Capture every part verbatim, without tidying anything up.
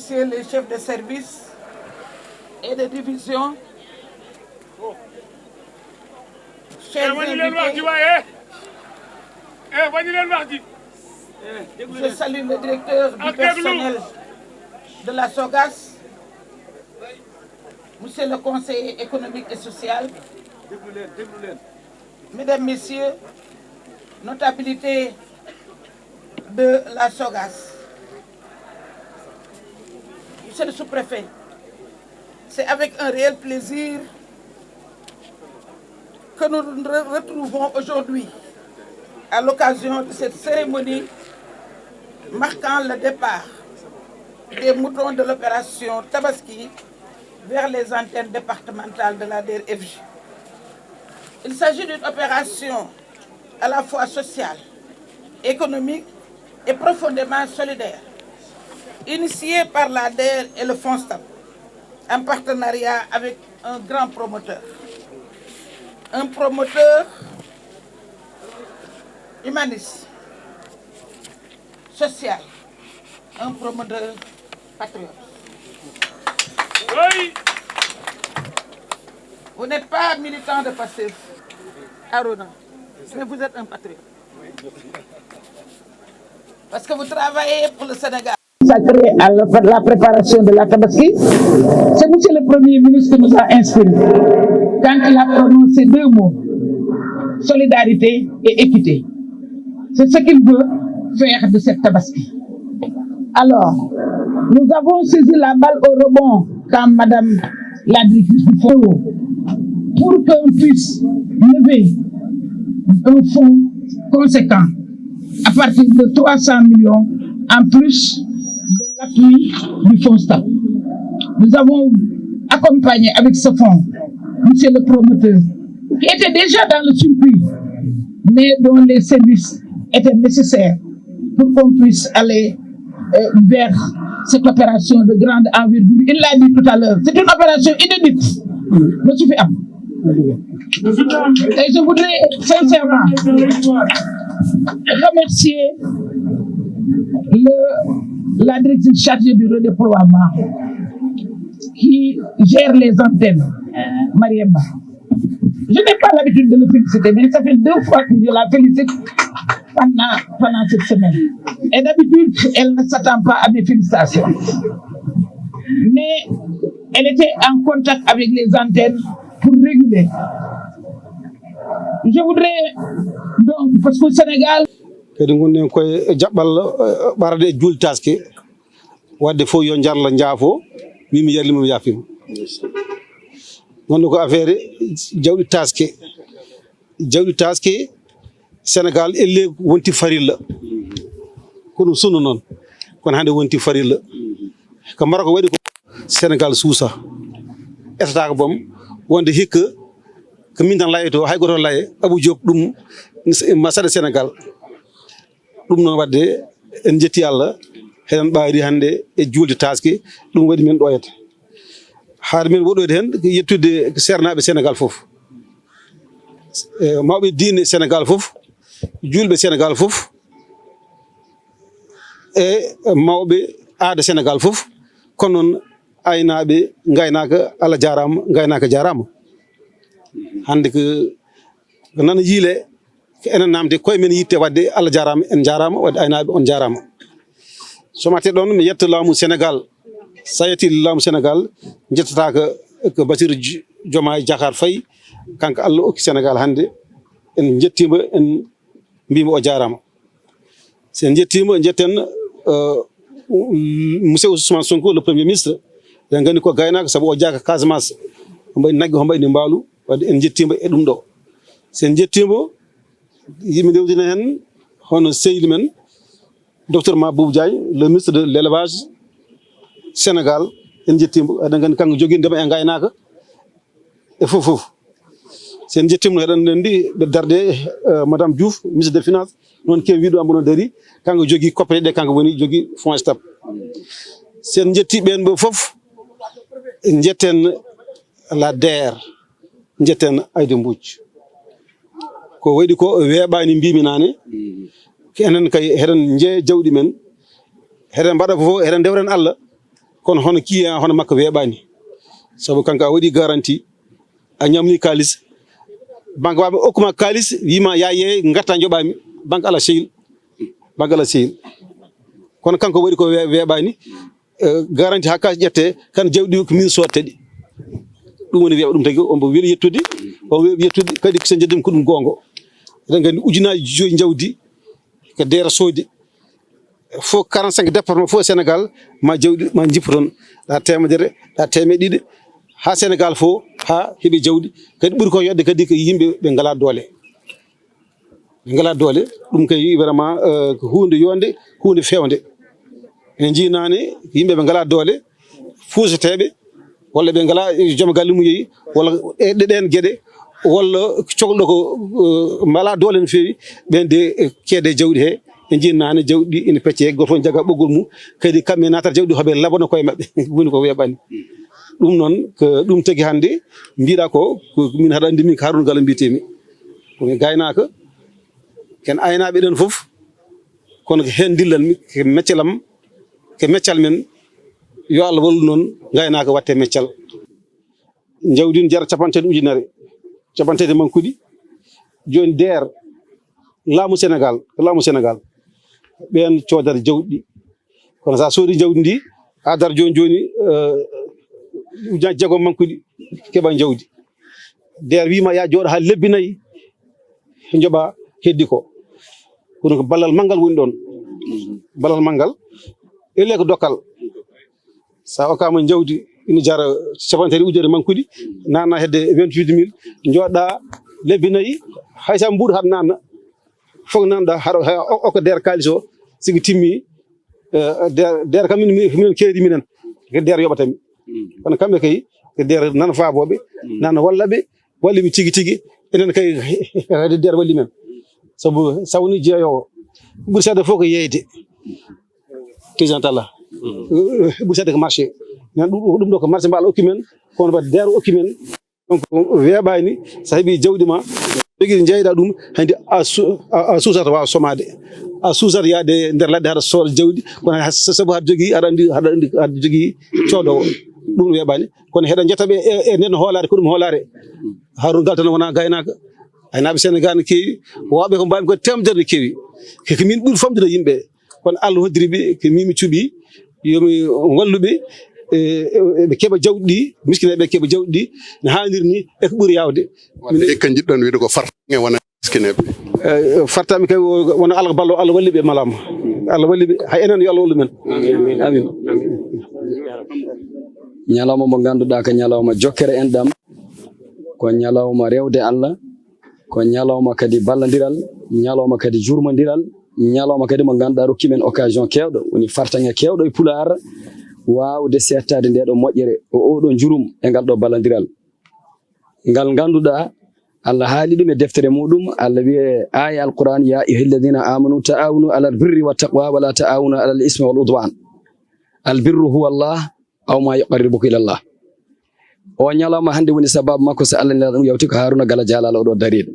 Messieurs les chefs de service et de division, chers invités, je salue le directeur du personnel de la SOGAS, monsieur le conseiller économique et social, mesdames, messieurs, notabilités de la SOGAS, monsieur le sous-préfet, c'est avec un réel plaisir que nous nous re- retrouvons aujourd'hui à l'occasion de cette cérémonie marquant le départ des moutons de l'opération Tabaski vers les antennes départementales de la D R F J. Il s'agit d'une opération à la fois sociale, économique et profondément solidaire, initiée par la D E R et le FONSTAB, en partenariat avec un grand promoteur. Un promoteur humaniste, social, un promoteur patriote. Vous n'êtes pas militant de PASTEF, Arona, mais vous êtes un patriote. Parce que vous travaillez pour le Sénégal. Consacré à la, la préparation de la Tabaski, c'est monsieur le Premier ministre qui nous a inspirés quand il a prononcé deux mots, solidarité et équité. C'est ce qu'il veut faire de cette Tabaski. Alors, nous avons saisi la balle au rebond quand Madame la directrice du fonds, pour qu'on puisse lever un fonds conséquent à partir de trois cents millions en plus de l'appui du FONSTAB. Nous avons accompagné avec ce fonds monsieur le promoteur qui était déjà dans le circuit, mais dont les services étaient nécessaires pour qu'on puisse aller euh, vers cette opération de grande envergure. Il l'a dit tout à l'heure, c'est une opération inédite. Monsieur Fiam. Et je voudrais sincèrement remercier le, la directrice chargée du redéploiement qui gère les antennes, Mariemba. Je n'ai pas l'habitude de le féliciter, mais ça fait deux fois que je la félicite pendant, pendant cette semaine. Et d'habitude, elle ne s'attend pas à mes félicitations. Mais elle était en contact avec les antennes pour réguler. Je voudrais donc, parce qu'au Sénégal, kadi gonɗen koye jaɓɓal ɓarade e juulde taske. Wadde fof yo njarla njaafo, min mi yarlima mi yaafima. Gonɗo ko affaire jawɗi taske. Jawɗi taske, Sénégal elle wonti farilla. Ko ɗum sunna noon. Kono hannde wonti farilla. Ko mbara ko waɗi ko Sénégal suusa. Etata ko boom wonde hikka ko min tan layoto, hay goto laye. Abou Diop ɗum ma saɗa Sénégal. Ɗum noon wadde en jetti Allah, heɗen ɓaari hannde e juulde taske, ɗum waɗi men ɗoyata. Haade men woɗɗoyde heen ko yettude ko seernaaɓe Sénégal fof, e mawɓe diine Sénégal fof, juulɓe Sénégal fof, e mawɓe aada Sénégal fof, kono noon aynaaɓe, ngaynaaka, Allah jaaraama, ngaynaaka jaaraama. Hannde ko, ko nana yiile, ko enen namde koye men yitte wadde Allah jaaraama, en jaaraama, wadde aynaaɓe on jaaraama. So mate ɗoon, mi yetta laamu Sénégal. So a yetti laamu Sénégal, jettata ko, ko Bassirou Dj-, Diomaye Diakhar Faye, kanko Allah okki Sénégal hannde. En njettiima, en mbiima o jaaraama. So en njettiima, njetten, euh, monsieur Ousmane Sonko, le premier ministre. Eɗen nganndi ko gaynaako, sabu o jaaka Casamance. Hombo waɗi nagge, hombo waɗi mbaalu, wadde en njettiima e ɗum ɗo. So en njettiima, yimɓe ndewdina heen, hono sehil men, docteur Mabouba Diagne, le ministre de l'élevage Sénégal, en njettiima. Eɗen nganndi kanko jogii ndema e ngaynaaka, e fof fof. So en njettiima, eɗen nganndi ɓe darde, euh, madame Diouf, ministre des finances, noon ken wiɗo ambono dari, kanko jogii koppete ɗe, kanko woni jogii fonds stop. So en njettii ɓeen ɓe fof, njetten la D E R, njetten Aïda Mbodj. Ko waɗi ko weeɓaani mbimi naane, ko enen kay heɗen njeeya jawɗi men, heɗen mbaɗa fof, heɗen ndewren Allah. Kono hono kiya hono makko weeɓaani. Sabu kanko a waɗi garanti, a ñamni kaalis. Banque waɓe okkuma kaalis, wima ya yeey, ngarta joɓami. Banque ala seyil. Banque ala seyil. Kono kanko waɗi ko we-, weeɓaani. Eh, garanti ha kaalis ƴette, kan jawɗi ko min sottedi. Ɗum woni weeɓa ɗum tagi, ombo weli yettude, o weeɓi yettude, kadi so jeddima ko ɗum goonga. Eɗen nganndi ujunaji joyi jawdi ko deera soodi. Fof quarante-cinq département fof e Sénégal ma jawɗi ma jippo toon, ɗa temedere, ɗa temeɗe ɗiɗi, ha Sénégal fof ha heɓi jawɗi. Kadi ɓuri ko yodde kadi ko yimɓe ɓe ngala doole. Ɓe ngala doole, ɗum kay vraiment, eh, ko hunde yonde, hunde fewde. En jii nane yimɓe ɓe ngala doole, fuuseteɓe, walla ɓe ngala joom galle mum yeeyi, walla e ɗe-, ɗen geɗe, walla coklo ko, eh, mbala doole no feewi, ɓen de, eh, keede jawɗi he, ɓe jinnani jawɗi ina pecce, goto fof jaga ɓoggol mum, kadi kamɓe natata jawɗi hoɓe labana koye maɓɓe, woni ko weeɓani. Ɗum noon, ko ɗum tagi hannde mbiɗa ko, ko min haɗa anndi min ko Haruna Galo mbiyetemi. Komi gaynaka, ken aynaɓe ɗen fof, kono ko heen ndillanmi, ko meccalam, ko meccal men, yo Allah wallu noon, ngaynaaka watte meccal. Jawdi ne jara capanɗe tati ujunere, capanɗe tati mankuɗi. Jooni deer, laamu Senegaal, ko laamu Senegaal, ɓeen coodata jawdi ɗi. Kono so a soodi jawdi ndi, a dar jooni jooni, eh, ujunaaji jeegom mankuɗi, keɓa jawdi. Deer wiima ya jooɗo haa lebbi nayi, njoɓa heddi ko. Kono ko ballal manngal woni ɗoon. Ballal manngal, elle ko dokkal. So a okkaama jawdi ina jara capanɗe tati ujunere mankuɗi, naatna hedde vingt-huit mille, njooɗa lebbi nayi, hay so a mbuuɗ haɗa naatna, fof naatna haɗa, hay o-, okka deer kaalis o, sigi timmi, eh, deer, deer kam min, min, minen keedi minen, ko deer yoɓata mi. Mm. Kono kamɓe kay, ko deer nana faabooɓe, mm, nana walla ɓe, walli ɓe tigi tigi, enen kay, deer walli men. Sabu sawni jeeyoowo, ɓuri seeɗa fof ko yeeyde. Président Talla. Mm. Ɓuri seeɗa ko marché. Nen ɗum, ɗum ɗo ko marché mbaalo okki men, kono mbaɗa deer okki men. Donc, weeɓaani, so a heɓi jawdi ma, jogii jeyɗa ɗum, hanndi a su-, a, a suusata waawa somaade. A suusata yaade nder ladde haɗa sooda jawdi, kono ha-, sa-, sabu haɗa jogii, haɗa anndi, haɗa anndi, haɗa jogii coodoowo. Ɗum weeɓaani. Kono heɗen jetta ɓe e, e nden hoolaare, ko ɗum hoolaare. Haruna Galo tan wonaa gaynaaka. Aynaaɓe Senegaal ne keewi, waawɓe ko mbaawmi ko teemedere ne keewi. Ko, ko min ɓuri famɗude yimɓe. Kono Allah hoddiri ɓe, ko min mi cuɓi, yo mi wallu ɓe, e, e, ɓe keɓa jawɗi ɗi, miskineeɓe ɓe keɓa jawɗi ɗi, no haaniri ni, e ko ɓuri yaawde. Wadde hikka njiɗɗon wiide ko fartaŋŋe wona miskineeɓe? E, fartaŋŋe kay wo-, wona Allah ko ballo, Allah walli ɓe malaama. Allah walli ɓe, hay enen yo Allah wallu men. Amin. Ñalawma mo ngannduɗaa ko ñalawma jokkere enɗam, ko ñalawma rewde Allah, ko ñalawma kadi ballondiral, ñalawma kadi jurmondiral, ñalawma kadi mo ngannduɗaa rokki men occasion keewɗo, woni fartaŋŋe keewɗo e Pulaar, waawde seettaade ndee ɗoo moƴƴere, o, oo ɗoo njurum e ngal ɗoo ballondiral. Ngal ngannduɗaa, Allah haali ɗum e deftere muɗum, Allah wi'i e aaya Alquraan, "يا أيها الذين آمنوا تعاونوا على البر والتقوى ولا تعاونوا على الإثم والعدوان. البر هو الله أو ما يقربك إلى الله." O ñalawma hannde woni sababu makko, so Allah nela ɗum yawti ko Haruna Galo Jalal oɗo dariiɗo.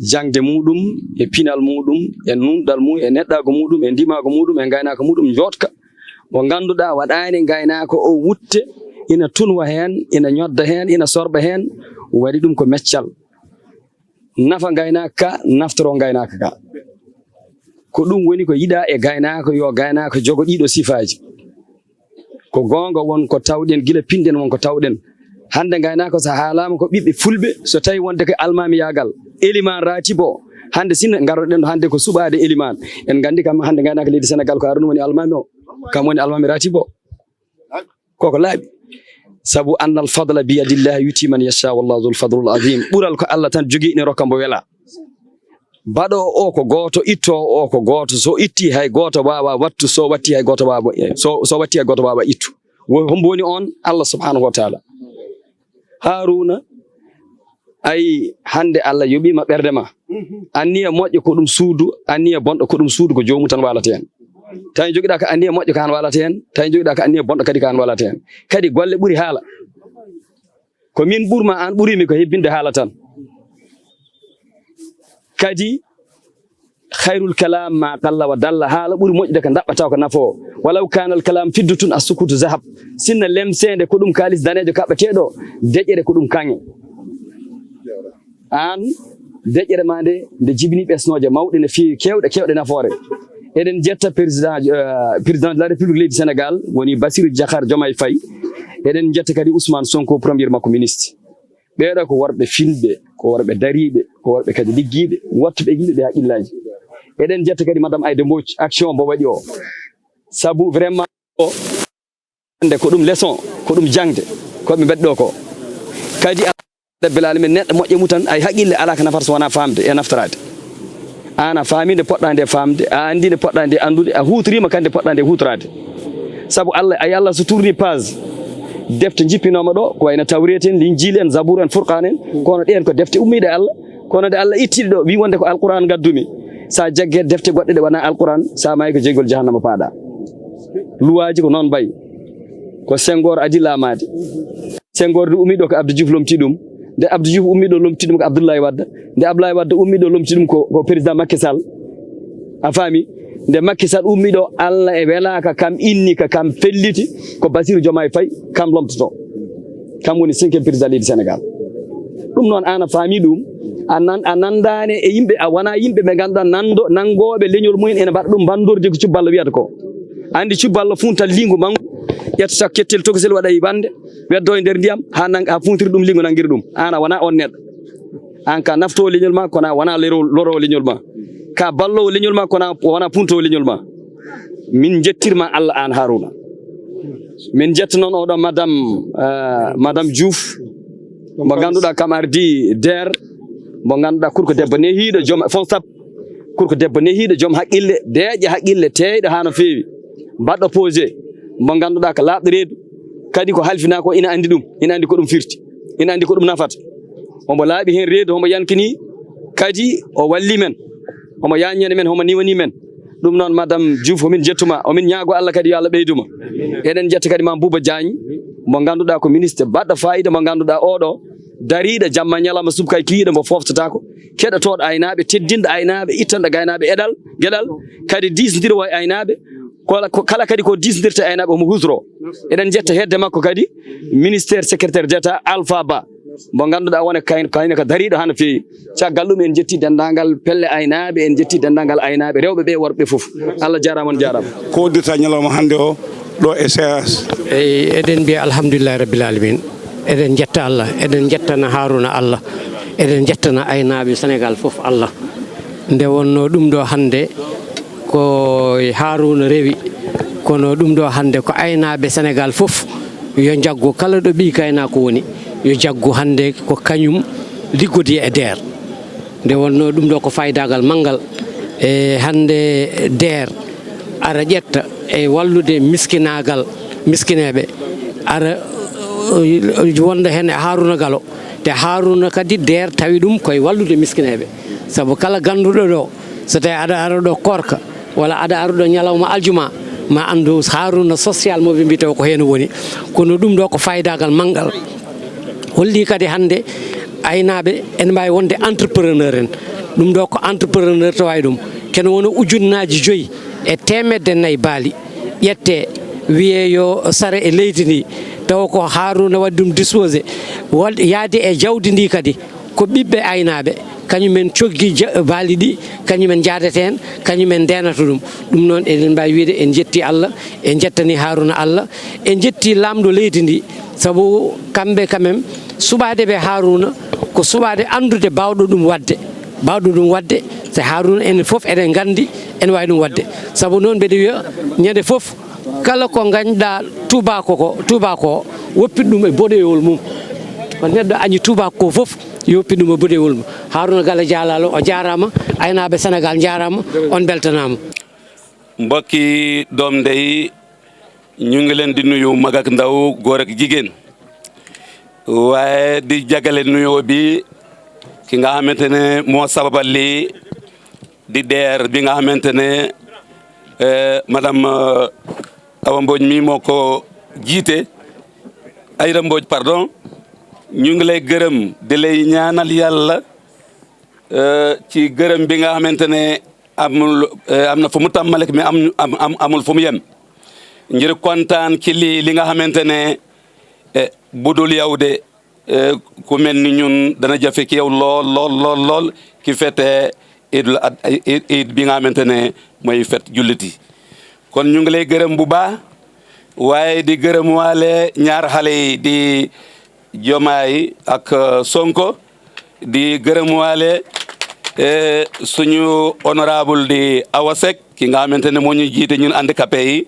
Jaŋde muɗum, e pinal muɗum, e nunɗal mum, e neɗɗaagu muɗum, e ndimaagu muɗum, e ngaynaaka muɗum, njooɗka. Mo ngannduɗaa waɗaani ngaynaaka o wutte, ina tunwa heen, ina ñodda heen, ina sorɓa heen, waɗi ɗum ko meccal. Nafa ngaynaaka ka, naftoro ngaynaaka ka. Ko ɗum woni ko yiɗaa e gaynaako, yo gaynaako jogo ɗiɗo sifaaji. Ko goonga won ko tawɗen, gila pinɗen won ko tawɗen. Hannde ngaynaako so haalaama ko ɓiɓɓe fulɓe, so tawi wonde ko almaamiyaagal, elimaan raatibo, hannde sinno ngaroɗen ɗo hannde ko suɓaade elimaan. En nganndi kam hannde ngaynaako leydi Senegaal ko Haruna woni almaami o, kam woni almaami raatibo. Koko laaɓi. Sabu annal fadla biyadillahi yuti man yasha wallahu dhul fadlul azim. Ɓural ko Allah tan jogii ina rokka mbo wela. Baɗo o ko gooto, itto o ko gooto. So itti hay gooto waawa wattu, so watti hay gooto waawa, so, so watti hay gooto waawa ittu. Wo-, hombo woni on? Allah subhanahu wa taala. Haruna, ayi, hannde Allah yoɓiima ɓernde ma. Anniya moƴƴo ko ɗum suudu, anniya bonɗo ko ɗum suudu, ko joomum tan waalata heen. Tawi jogiɗaa ko anniya moƴƴo ko aan waalata heen, tawi jogiɗaa ko anniya bonɗo kadi ko aan waalata heen. Kadi golle ɓuri haala. Ko min ɓurma, aan ɓuriimi ko hebbinde haala tan. Kadi Khairul kalam ma qalla wa dalla. Haala ɓuri moƴƴude ko ndaɓɓata ko nafo. Walaw kana al kalam fiddatun as sukutu zahab. Sinno lemseende ko ɗum kaalis daneejo kaɓɓeteeɗo, deƴƴere ko ɗum kaŋŋe. Aan, deƴƴere ma nde, nde jibini ɓesnooje mawɗe no feewi, keewɗe, keewɗe nafoore. Eɗen njetta président, euh, président de la République leydi Sénégal, woni Bassirou Diakhar Diomaye Faye. Eɗen njetta kadi Ousmane Sonko, premier makko ministre. Ɓeeɗo ko worɓe filɓe, ko worɓe dariiɓe, ko worɓe kadi liggiiɓe, wattuɓe yimɓe ɓe haqqillaaji. Eɗen njetta kadi Madame Aïda Mbodj, action mbo waɗi o. Sabu vraiment o, hannde ko ɗum leçon, ko ɗum jaŋde, ko ɓe mbaɗi ɗo ko. Kadi Rabbil Alamin, neɗɗo moƴƴo mum tan, ay haqqille alaa ko nafata so wonaa faamde e naftoraade. Aan a faami nde poɗɗa nde faamde, a anndi nde poɗɗa nde anndude, a huutoriima kadi nde poɗɗa nde huutoraade. Sabu Allah, ay Allah so tourni page, defte njippinooma ɗo, ko wayno Tawreet en, Linjiil en, Zabuur en, Furqaan en, kono ɗeen ko defte ummiiɗe Allah, kono nde Allah itti ɗe ɗo, wi wonde ko Alquraan ngaddumi. Sa jagge defte goɗɗe ɗe wonaa Alquraan, sa maayi ko jeygol jahannama paaɗa. Luwaaji ko noon mbayi. Ko Senghor adi laamaade. Senghor nde ummi ɗo ko Abdou Diouf lomti ɗum. Nde Abdou Diouf ummi ɗo lomti ɗum ko Abdoulaye Wade. Nde Abdoulaye Wade ummi ɗo lomti ɗum ko, ko président Macky Sall. A faami? Nde Macky Sall ummi ɗo, Allah e welaaka kam inni ka kam felliti ko Bassirou Diomaye Faye kam lomtoto. Kam woni cinquième président leydi Sénégal. Ɗum noon aan a faami ɗum. A nan-, a nandaani e yimɓe, a wonaa yimɓe ɓe ngannduɗaa nando-, nanngooɓe leñol mumen ene mbaɗa ɗum mbandorde ko cubballo wiyata ko. Anndi cubballo funtal liingu manngu, ƴettata kettel tokosel waɗa e bannde, weddo e nder ndiyam, haa nang-, haa funtiri ɗum liingu nanngiri ɗum. Aan a wonaa oon neɗɗo. Aan ka naftoowo leñol ma, kono a wonaa lero-, loroowo leñol ma. Ka balloowo leñol ma, kono a wonaa puntoowo leñol ma. Min njettirma Allah aan Haruna. Min njetta noon oɗo madame, eh, madame Diouf, mo ngannduɗaa kam ardi DER, mo ngannduɗaa kurko debbo nehiiɗo joom fonstab, kurko debbo nehiiɗo joom haqqille, deeƴa haqqille, teeyɗo haa no feewi, mbaɗɗo posé, mo ngannduɗaa ko laaɓɗo reedu, kadi ko halfinaa ko ina anndi ɗum, ina anndi ko ɗum firti, ina anndi ko ɗum nafata. Omo laaɓi heen reedu, omo yankini, kadi o walli men, omo yaññani men, omo niwani men. Ɗum noon, madame Diouf, omin njettuma, omin ñaago Allah kadi yo Allah ɓeyduma. Eɗen njetta kadi Mame Bouba Diagne, mo ngannduɗaa ko ministre baɗɗo faayiida, mo ngannduɗaa oɗo dariiɗo jamma ñalawma subaka e kikiiɗe, mo foftataako, keɗotooɗo aynaaɓe, teddinɗo aynaaɓe, ittanɗo gaynaaɓe eɗal, geɗal, kadi diisndiroowo e aynaaɓe, ko, ko kala kadi ko diisndirta e aynaaɓe, omo hutoro. Eɗen njetta hedde makko kadi ministère secrétaire d'État Alpha Ba. Mo ngannduɗaa wona kay-, kayne ko dariiɗo haa no feewi. Caggal ɗum en njetti denndaangal pelle aynaaɓe, en njetti denndaangal aynaaɓe rewɓe ɓe, worɓe ɓe fof. Allah jaaraama, on jaaraama. Ko uddirta ñalawma hannde o ɗo e C A S? Eyi, eɗen mbiya alhamdulillahi rabbil alamin. Eɗen njetta Allah, eɗen njettana Haruna Allah, eɗen njettana aynaaɓe Sénégal fof Allah. Nde wonnoo ɗum ɗo hannde ko Haruna rewi, kono ɗum ɗo hannde ko aynaaɓe Sénégal fof yo njaggu, kala ɗo ɓiy gaynaako woni, yo jaggu hannde ko kañum liggodi e DER. Nde wonnoo ɗum ɗo ko faayidagal manngal. E hannde DER ara ƴetta e wallude miskinaagal, miskineeɓe, ara, eh, wonda heen e Haruna Galo. Te Haruna kadi DER tawi ɗum koye wallude miskineeɓe. Sabu kala gannduɗo ɗo, so tawi aɗa ara ɗo koorka, walla aɗa ara ɗo ñalawma aljuma, ma anndu Haruna social mo ɓe mbiyata o ko heen woni. Kono ɗum ɗo ko faayidagal manngal. Holli kadi hannde aynaaɓe ene mbaawi wonde entrepreneur en. Ɗum ɗo ko entrepreneur tawa e ɗum. Kene wona ujunnaaji joyi e teemedde nayi baali. Ƴette, wiye yo sare e leydi ndi, tawa ko Haruna waɗi ɗum disposé, wal-, yaadi e jawdi ndi kadi, ko ɓiɓɓe aynaaɓe, kañumen coggi ja-, baali ɗi, kañumen njaadata heen, kañumen ndeenata ɗum. Ɗum noon, eɗen mbaawi wiyde en njetti Allah, en njettani Haruna Allah, en njetti laamɗo leydi ndi, sabu kamɓe quand même, suɓaaɓe ɓe Haruna, ko suɓaaɓe anndude baawɗo ɗum waɗde. Baawɗo ɗum waɗde, so Haruna enen fof eɗen nganndi, ene waawi ɗum waɗde. Sabu noon mbeɗa wiya, ñande fof, kala ko ngannduɗaa tubaako ko, tubaako o, woppit ɗum e boɗeewol mum. Ko neɗɗo añi tubaako ko fof, yo woppit ɗum e boɗeewol mum. Haruna Galo Jallo, o jaaraama, aynaaɓe Senegaal njaaraama, on mbeltanaama. Mbokki doom ndey, ñu ngi leen di nuyu, mag ak ndaw, góor ak jigéen. Waaye di jagale nuyoo bi ki nga xamante ne moo sababal lii, di DER bi nga xamante ne, eh, madame, eh, Awa Mbodj mi moo ko jiite, Aïda Mbodj, pardon. Ñu ngi lay gërëm, di lay ñaanal Yàlla, eh, ci gërëm bi nga xamante ne amul, eh, am na fu mu tàmbali, mais am, am, am, amul fu mu yem. Ngir kontaan ci lii, li nga xamante ne, eh, bu dul yow de, eh, ku mel ni ñun dana jafe ci yow lool, lool, lool, lool, ki fête Idul Ad-, Id, Id bi nga xamante ne mooy fête jullit yi. Kon ñu ngi lay gërëm bu baax, waaye di gërëm waale ñaar xale yi di Diomaye ak, euh, Sonko, di gërëm waale, eh, suñu honorable di Awa Seck, ki nga xamante ne moo ñu jiite ñun handicapé yi.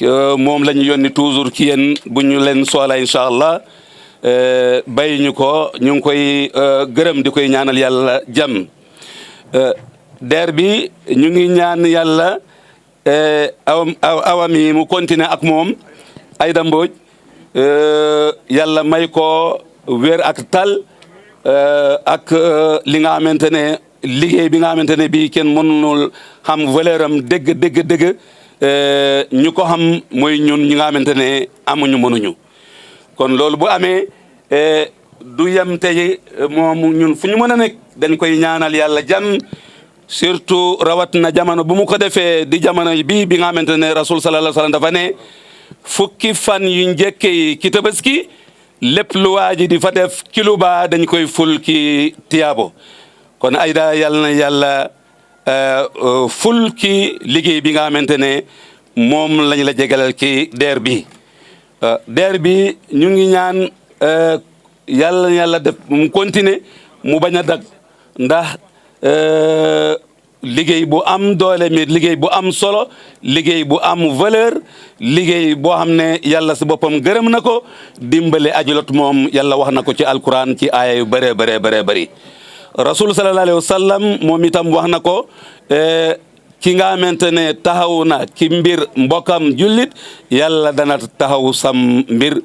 Euh, moom la ñu yónni toujours ci yéen bu ñu leen soxla, incha allah. Euh, bàyyi ñu ko, ñu ngi koy, euh, gërëm, di koy ñaanal yàlla jàmm. Euh, DER bi, ñu ngi ñaan yàlla, euh, aw, aw, awam yi mu continuer ak moom, Aïda Mbodj, euh, yàlla may ko wér ak tal, euh, ak, euh, li nga xamante ne, liggéey bi nga xamante ne bii kenn mënul xam valeur am dëgg, dëgg, dëgg, euh, ñu ko xam mooy ñun ñi nga xamante ne amuñu, mënuñu. Kon loolu bu amee, eh, du yem tey, eh, moom ñun fu ñu mën a nekk dañ koy ñaanal yàlla jàmm, surtout rawat na jamono bu mu ko defee, di jamono bii bi nga xamante ne Rasul sallallahu alayhi wa sallam dafa ne fukki fan yu njëkk yi ci Tabaski, lépp lu waa ji di fa def ci lu baax dañ koy ful ki tiyaabo. Kon Aïda, yàlla na yàlla, euh, euh, ful ki liggéey bi nga xamante ne moom lañ la jégalal ci DER bi. Euh, DER bi ñu ngi ñaan, euh, yàlla na yàlla def mu continuer, mu bañ a dag, ndax, euh, liggéey bu am doole, mais liggéey bu am solo, liggéey bu am valeur, liggéey boo xam ne yàlla si boppam gërëm na ko. Dimbale aji lot moom, yàlla wax na ko ci alquran ci aaya yu bëree bëree bëree bëri. Rasul sallallahu alayhi wa sallam moom itam wax na ko, eh, ki nga xamante ne taxaw na ci mbir mbokkam jullit, yàlla dana taxaw sam mbir.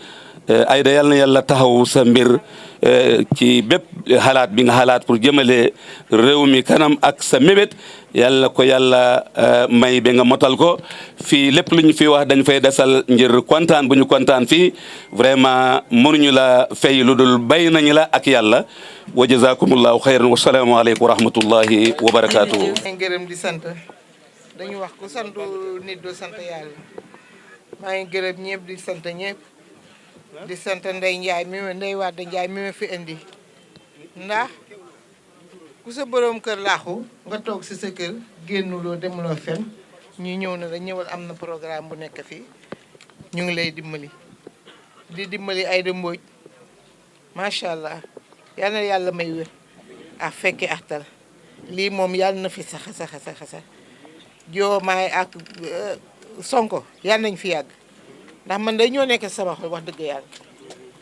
Eh, Aïda, yàlla na yàlla taxaw sa mbir, eh, ci bépp xalaat bi nga xalaat pour jëmale réew mi kanam ak sa mébét, yàlla ko yàlla, eh, may ba nga motal ko. Fii lépp lu ñu fi wax dañ fay desal ngir kontaan bu ñu kontaan fii. Vraiment, mënuñu la fay lu dul bay nañu la ak yàlla. Wa jazakumullahu xayran. Wa salaamu aleykum wa rahmatullahi wa barakaatuhu. Maa ngi gërëm di sant. Dañu wax ku sant nit doo sant yàlla. Maa ngi gërëm ñëpp, di sant ñëpp. Di sant Ndey Njaay mi ma, Ndey Wàdd Njaay mi ma fi indi. Ndax ku sa boroom kër laaxu, nga toog si sa kër, génnuloo, demuloo fenn, ñu ñëw na la, ñëwal, am na programme bu nekk fii, ñu ngi lay dimbali. Di dimbali Aïda Mbodj. Macha allah. Yal na yàlla may wér ak fekke ak tal. Lii moom yal na fi sax, sax, sax, sax. Diomaye ak, euh, Sonko, yal nañ fi yàgg. Ndax man day ñoo nekk sama xol, wax dëgg yàlla.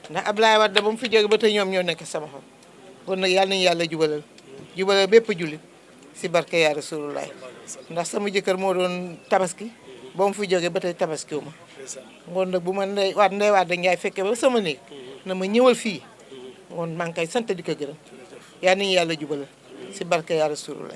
Ndax Ablaye Wade ba mu fi jóge ba tey, ñoom ñoo nekk sama xol. Kon nag yal nañu yàlla jubalal. Jubalal bépp jullit. Si barke yaa Rasulullah. Ndax sama jëkkër moo doon tabaski, ba mu fi jóge ba tey tabaskiwuma. Ngoon nag bu ma Ndey Wàdd, Ndey Wàdd Njaay fekkee ba sama néeg, na ma ñëwal fii. Ngoon maa ngi koy sant, di ko gërëm. Yal nañu yàlla jubalal. Si barke yaa Rasulullah.